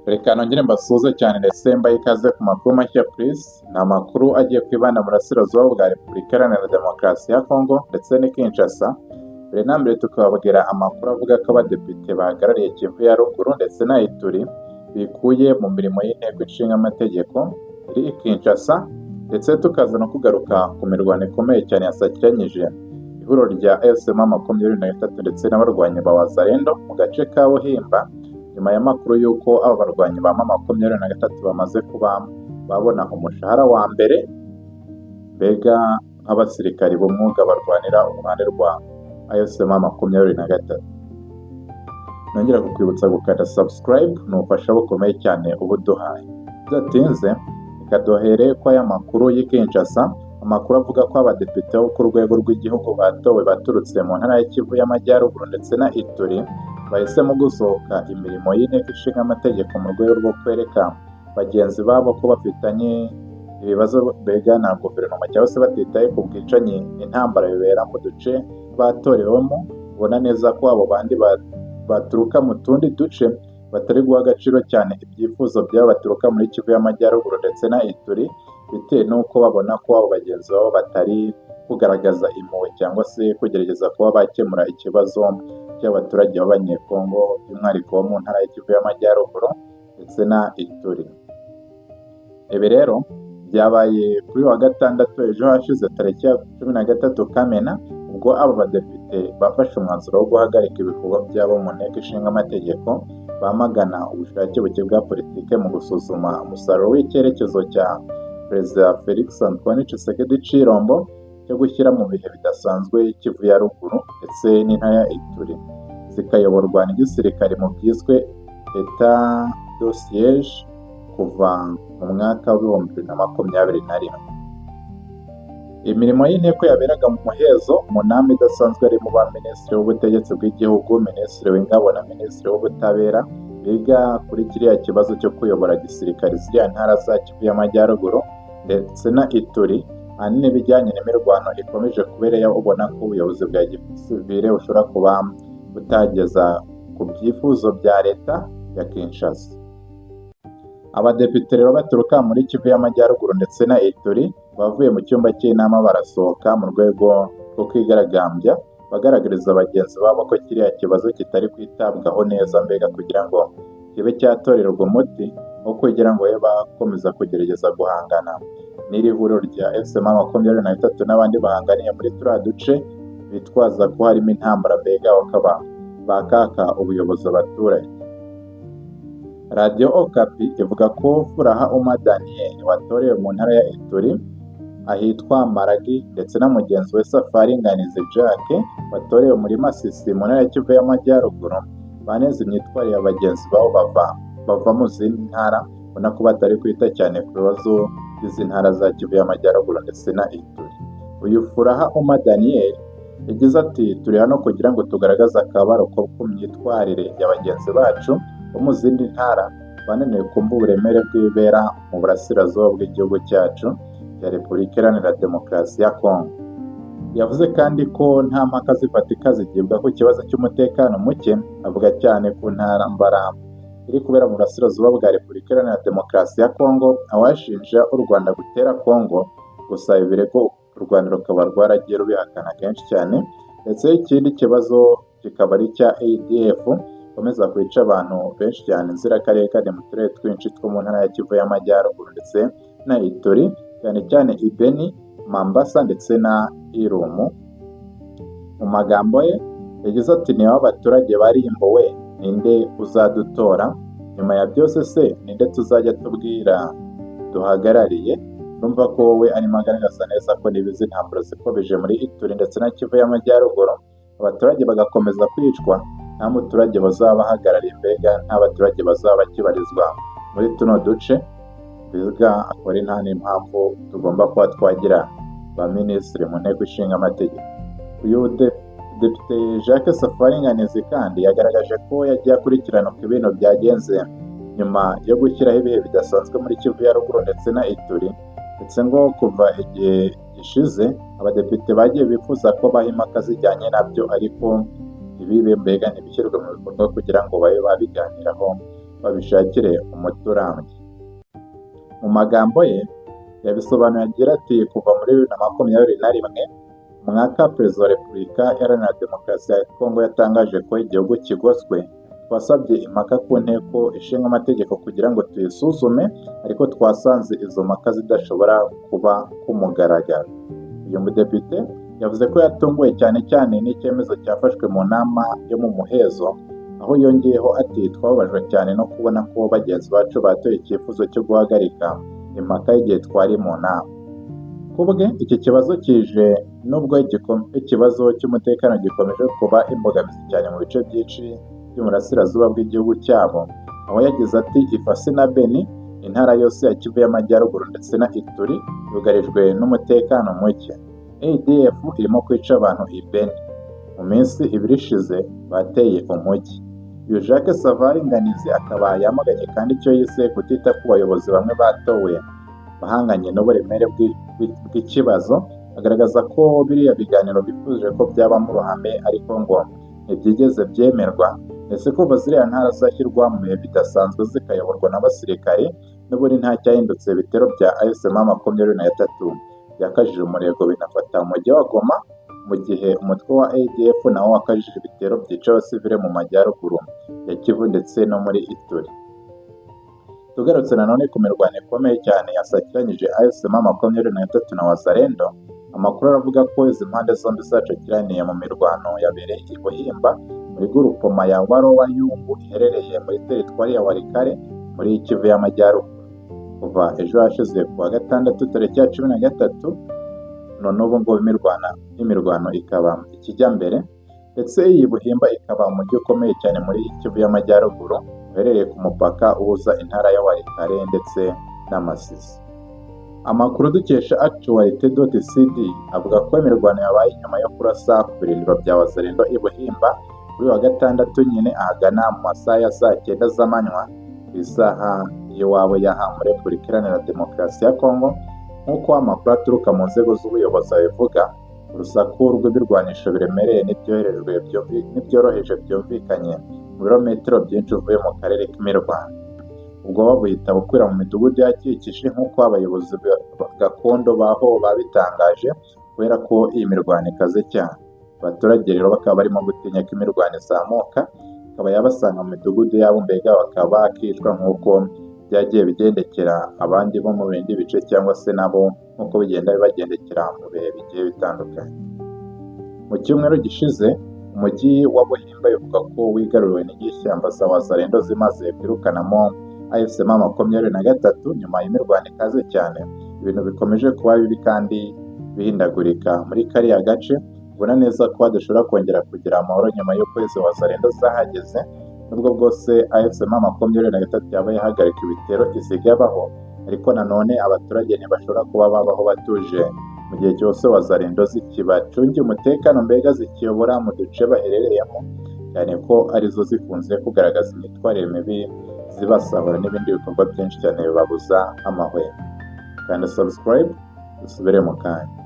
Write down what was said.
Reka nongere mbasuhuze cyane ndetse mbahe ikaze ku makuru mashya Prince. Ni amakuru agiye kwibanda mu burasirazuba bwa Repubulika Iharanira Demokarasi ya Kongo ndetse n'i Kinshasa. Mbere na mbere tukababwira amakuru avuga ko abadepite bahagarariye Kivu ya Ruguru ndetse na Ituri bikuye mu mirimo y'Inteko Ishinga Amategeko iri i Kinshasa, ndetse tukaza no kugaruka ku mirwano ikomeye cyane yasakiranyije ihuriro rya AFC M23 ndetse n'abarwanyi ba Wazalendo mu gace ka Buhimba, nyuma y'amakuru y'uko aba barwanyi ba M23 bamaze kuba babona umushahara wa mbere, mbega nk'abasirikari b'umwuga barwanira uruhande rwa AFC M23. Nongera kukwibutsa gukanda subscribe, ni ubufasha bukomeye cyane uba uduhaye. Bidatinze, reka duhere ko aya makuru y'i Kinshasa, amakuru avuga ko abadepite bo ku rwego rw'igihugu batowe baturutse mu ntara ya Kivu y'Amajyaruguru ndetse na Ituri bahisemo gusohoka imirimo y'Inteko Ishinga Amategeko mu rwego rwo kwereka bagenzi babo ko bafitanye ibibazo mbega na guverinoma, cyangwa se batitaye ku bwicanyi n'intambara bibera mu duce batorewemo. Ubona neza ko abo bandi baturuka mu tundi duce batari guha agaciro cyane ibyifuzo by'abo baturuka muri Kivu y'Amajyaruguru ndetse na Ituri, bitewe n'uko babona ko abo bagenzi babo batari kugaragaza impuhwe cyangwa se kugerageza kuba bakemura ikibazo cy'abaturage b'Abanyekongo, by'umwihariko bo mu ntara ya Kivu y'Amajyaruguru ndetse na Ituri. Ibi rero byabaye kuri wa gatandatu ejo hashize, tariki ya 13 Kamena, ubwo aba badepite bafashe umwanzuro wo guhagarika ibikorwa byabo mu Nteko Ishinga Amategeko, bamagana ubushake buke bwa politike mu gusuzuma umusaruro w'icyerekezo cya Perezida Felix Antoine Tshisekedi Tshilombo cyo gushyira mu bihe bidasanzwe Kivu ya Ruguru ndetse n'intara ya Ituri, zikayoborwa n'igisirikare mu byiswe état de siège kuva mu mwaka wa 2021. Imirimo y'inteko yaberaga mu muhezo mu nama idasanzwe irimo ba minisitiri w'ubutegetsi bw'igihugu, minisitiri w'ingabo na minisitiri w'ubutabera, biga kuri kiriya kibazo cyo kuyobora gisirikare ziriya ntara za Kivu y'Amajyaruguru ndetse na Ituri, ahanini ibijyanye n'imirwano ikomeje kubera, ubona ko ubuyobozi bwa gisivile bushobora kuba butageza ku byifuzo bya leta ya Kinshasa. Abadepite rero baturuka muri Kivu y'Amajyaruguru ndetse na Ituri bavuye mu cyumba cy'inama barasohoka mu rwego rwo kwigaragambya, bagaragariza bagenzi babo ko kiriya kibazo kitari kwitabwaho neza, mbega kugira ngo kibe cyatorerwa umuti wo kugira ngo babe bakomeza kugerageza guhangana n'iri huriro rya AFC M23 n'abandi bahanganiye muri turiya duce bitwaza ko harimo intambara, mbega bakaba bakaka ubuyobozi abaturage. Radiyo Okapi ivuga ko Furaha Uma Daniel watorewe mu ntara ya Ituri ahitwa Maragi, ndetse na mugenzi we Safari Nganizi Jacques watorewe muri Masisi mu ntara ya Kivu y'Amajyaruguru, banenze imyitwarire ya bagenzi babo bava mu zindi ntara, ubona ko batari kwita cyane ku bibazo by'izi ntara za Kivu y'Amajyaruguru ndetse na Ituri. Uyu Furaha Uma Daniel yagize ati: "Turi hano kugira ngo tugaragaze akababaro ko ku myitwarire ya bagenzi bacu bo mu zindi ntara bananiwe kumva uburemere bw'ibibera mu burasirazuba bw'igihugu cyacu cya Repubulika Iharanira Demokarasi ya Kongo." Yavuze kandi ko nta mpaka zifatika zigibwa ku kibazo cy'umutekano muke, avuga cyane ku ntambara iri kubera mu burasirazuba bwa Repubulika Iharanira Demokarasi ya Kongo, aho ashinja u Rwanda gutera Kongo. Gusa ibi birego u Rwanda rukaba rwaragiye rubihakana kenshi cyane, ndetse ikindi kibazo kikaba ari icya ADF ikomeza kwica abantu benshi cyane, inzirakarengane, mu turere twinshi two mu ntara ya Kivu y'Amajyaruguru ndetse na Ituri, cyane cyane i Beni, Mambasa ndetse na Irumu. Mu magambo ye yagize ati: "Niba abaturage barimbuwe, ninde uzadutora? Nyuma ya byose se ninde tuzajya tubwira duhagarariye?" Urumva ko wowe arimo agaragaza neza ko niba izi ntambara zikomeje muri Ituri ndetse na Kivu y'Amajyaruguru, abaturage bagakomeza kwicwa, nta muturage bazaba bahagarariye, mbega nta baturage bazaba bakibarizwa muri tuno duce, mbega akaba ari nta n'impamvu tugomba kuba twagira ba minisitiri mu Nteko Ishinga Amategeko. Uyu Depite Jacques Safari Nganizi kandi yagaragaje ko yagiye akurikirana uko ibintu byagenze nyuma yo gushyiraho ibihe bidasanzwe muri Kivu ya Ruguru ndetse na Ituri, ndetse ngo kuva igihe gishize abadepite bagiye bifuza ko baha impaka zijyanye nabyo, ariko ntibibe, mbega ntibishyirwe mu bikorwa kugira ngo babe babiganiraho. Babishakire umuti urambye. Mu magambo ye yabisobanuye agira ati: "Kuva muri 2021, umwaka Perezida wa Repubulika Iharanira Demokarasi ya Kongo yatangaje ko igihugu kigoswe, twasabye impaka ku Nteko Ishinga Amategeko kugira ngo tuyisuzume, ariko twasanze izo mpaka zidashobora kuba ku mugaragaro." Uyu mudepite yavuze ko yatunguwe cyane cyane n'icyemezo cyafashwe mu nama yo mu muhezo, aho yongeyeho ati: "Twababajwe cyane no kubona ko bagenzi bacu batoye icyifuzo cyo guhagarika impaka y'igihe twari mu nama." Ku bwe, iki kibazo kije nubwo ikibazo cy'umutekano gikomeje kuba imbogamizi cyane mu bice byinshi by'uburasirazuba bw'igihugu cyabo, aho yagize ati: "Ifasi na Beni, intara yose ya Kivu y'Amajyaruguru ndetse na Ituri yugarijwe n'umutekano muke. ADF irimo kwica abantu i Beni. Mu minsi 2 ishize bateye umujyi." Uyu Jacques Safari Nganizi akaba yamaganye kandi icyo yise kutita ku bayobozi bamwe batowe bahanganye n'uburemere bw'ikibazo, agaragaza ko biriya biganiro bifuje ko byaba mu ruhame, ariko ngo ntibyigeze byemerwa, ndetse kuva ziriya ntara zashyirwa mu bihe bidasanzwe zikayoborwa n'abasirikari, n'ubundi nta cyahindutse. Ibitero bya AFC M 23 byakajije umurego, binafata umujyi wa Goma, mu gihe umutwe wa ADF nawo wakajije ibitero byica abasivile mu majyaruguru ya Kivu ndetse no muri Ituri. Tugarutse nanone ku mirwano ikomeye cyane yasakiranyije AFC M 23 na Wazalendo, amakuru aravuga ko izi mpande zombi zacakiraniye mu mirwano yabereye i Buhimba, muri gurupoma ya Warowa Yungu, iherereye muri teritwari ya Walikale muri Kivu y'Amajyaruguru, kuva ejo hashize ku wa gatandatu tariki ya 13. None ubu ngubu imirwano ikaba ikijya mbere, ndetse iyi Buhimba ikaba umujyi ukomeye cyane muri Kivu y'Amajyaruguru, uherereye ku mupaka uhuza intara ya Walikale ndetse n'Amasisi. Amakuru dukesha actualite.cd avuga ko imirwano yabaye nyuma yo kurasa ku birindiro bya Wazalendo i Buhimba kuri wa gatandatu nyine, ahagana mu masaha ya saa 9 z'amanywa ku isaha y'iwabo y'aha muri Repubulika Iharanira Demokarasi ya Kongo. Nk'uko amakuru aturuka mu nzego z'ubuyobozi abivuga, urusaku rw'ibirwanisho biremereye n'ibyoroheje byumvikanye mu birometero byinshi uvuye mu karere k'imirwano. Ubwoba buhita bukwira mu midugudu ihakikije, nk'uko abayobozi gakondo baho babitangaje, kubera ko iyi mirwano ikaze cyane. Abaturage rero bakaba barimo gutinya ko imirwano izamuka ikaba yabasanga mu midugudu yabo, mbega bakaba bakicwa nk'uko byagiye bigendekera abandi bo mu bindi bice, cyangwa se nabo nk'uko bigenda bibagendekera mu bihe bigiye bitandukanye. Mu cyumweru gishize, umujyi wa Buhimba bivugwa ko wigaruriwe n'inyeshyamba za Wazalendo zimaze kwirukanamo AFC M 23 nyuma y'imirwano ikaze cyane. Ibintu bikomeje kuba bibi kandi bihindagurika muri kariya gace, ubona neza ko hadashobora kongera kugira amahoro nyuma y'ukwezi Wazalendo zahageze. Nubwo bwose AFC M 23 yaba yahagarika ibitero izigabaho, ariko nanone abaturage ntibashobora kuba babaho batuje mu gihe cyose Wazalendo zikibacungiye umutekano, mbega zikiyobora mu duce baherereyemo, cyane ko arizo zikunze kugaragaza imyitwarire mibi, zibasahura n'ibindi bikorwa byinshi cyane bibabuza amahwemo. Kanda subscribe, dusubire mu kanya.